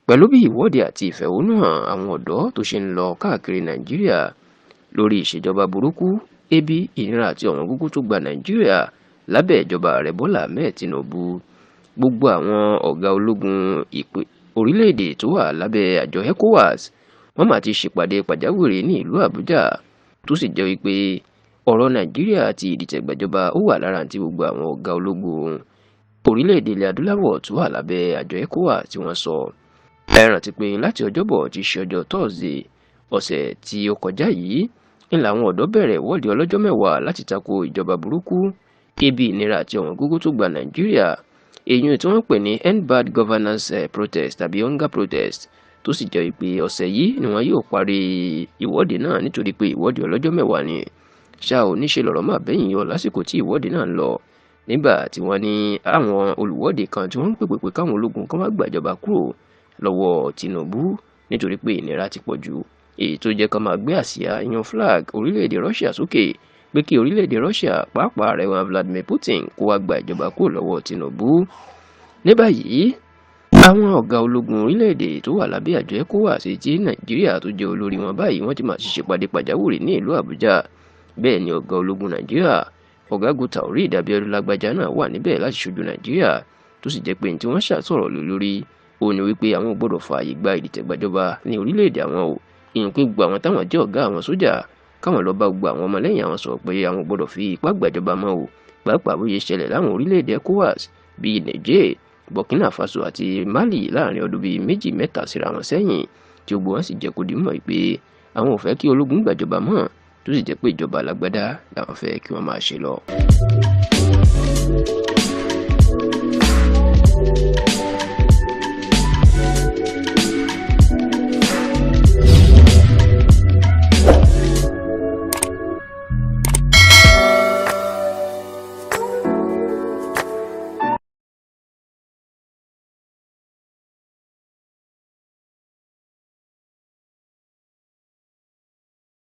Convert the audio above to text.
Pẹ̀lú bí ìwọ́de àti ìfẹ̀hónúhàn àwọn ọ̀dọ́ tó ṣe ń lọ káàkiri Nàìjíríà lórí ìṣèjọba burúkú, ebi, ìnira àti ọ̀wọ́ngógó tó gba Nàìjíríà lábẹ́ ìjọba Ààrẹ Bọ́lá Ahmed Tinubu, gbogbo àwọn ọ̀gá ológun orílẹ̀-èdè tó wà lábẹ́ àjọ ECOWAS wọ́n mà ti ṣèpàdé pàjáwìrì ní ìlú Àbújá, tó sì jẹ́ wípé ọ̀rọ̀ Nàìjíríà àti ìdìtẹ̀gbàjọba ó wà lára tí gbogbo àwọn ọ̀gá ológun orílẹ̀-èdè ilẹ̀ adúláwọ̀ tó wà lábẹ́ àjọ ECOWAS tí wọ́n sọ. Ẹ rántí pé láti Ọjọ́bọ̀ tí í ṣe ọjọ́ Thursday ọ̀sẹ̀ tí ó kọjá yìí ń làwọn ọ̀dọ́ bẹ̀rẹ̀ ìwọ́de ọlọ́jọ́ 10 láti tako ìjọba burúkú, ebi, ìnira àti ọ̀wọ́ngógó tó gba Nàìjíríà, èyí tí wọ́n pè ní End Bad Governance Protest tàbí Hunger Protest, tó sì jẹ́ pé ọ̀sẹ̀ yìí ni wọ́n yóò parí ìwọ́de náà nítorí pé ìwọ́de ọlọ́jọ́ 10 ni. Ṣá ò níṣe lọ̀rọ̀ máa bẹ́yìn yọ lásìkò tí ìwọ́de náà ń lọ, nígbà tí wọ́n ní àwọn olùwọ́de kan tí wọ́n ń pèpè pé káwọn ológun kan wá gbàjọba kúrò lọ́wọ́ Tinubu nítorí pé ìnira ti pọ̀ jù, èyí tó jẹ́ ká máa gbé àsíá yan flag orílẹ̀-èdè Russia sókè pé kí orílẹ̀-èdè Russia, pàápàá ààrẹ wọn Vladimir Putin, kó wá gba ìjọba kúrò lọ́wọ́ Tinubu. Ní báyìí, àwọn ọ̀gá ológun orílẹ̀-èdè tó wà lábẹ́ àjọ ECOWAS tí Nàìjíríà tó jẹ́ olórí wọn báyìí, wọ́n ti máa ṣe ṣèpàdé pàjáwìrì ní ìlú Àbújá. Bẹ́ẹ̀ ni ọ̀gá ológun Nàìjíríà, Ọ̀gágun Taoreed Abiodun Lágbájá náà wà níbẹ̀ láti ṣojú Nàìjíríà, tó sì jẹ́ pé ní tí wọ́n ṣàsọ̀rọ̀ lé lórí ó ní wípé àwọn ò gbọ́dọ̀ fààyè gba ìdìtẹ̀gbàjọba ní orílẹ̀-èdè àwọn o, ìyẹn pé gbogbo àwọn táwọn jẹ́ ọ̀gá àwọn sójà káwọn lọ bá gbogbo àwọn ọmọlẹ́yìn àwọn sọ̀rọ̀ pé àwọn ò gbọ́dọ̀ fi ipá gbàjọba mọ́ o, pàápàá bó ṣe ṣẹlẹ̀ láwọn orílẹ̀-èdè ECOWAS bíi Niger, Burkina Faso àti Mali láàrin ọdún bíi 2, 3 síra wọn sẹ́yìn, tí gbogbo wọn sì jẹ́ kó di mọ̀ pé àwọn ò fẹ́ kí ológun gbàjọba mọ́, tó sì jẹ́ pé ìjọba alágbádá làwọn fẹ́ kí wọ́n máa ṣe lọ.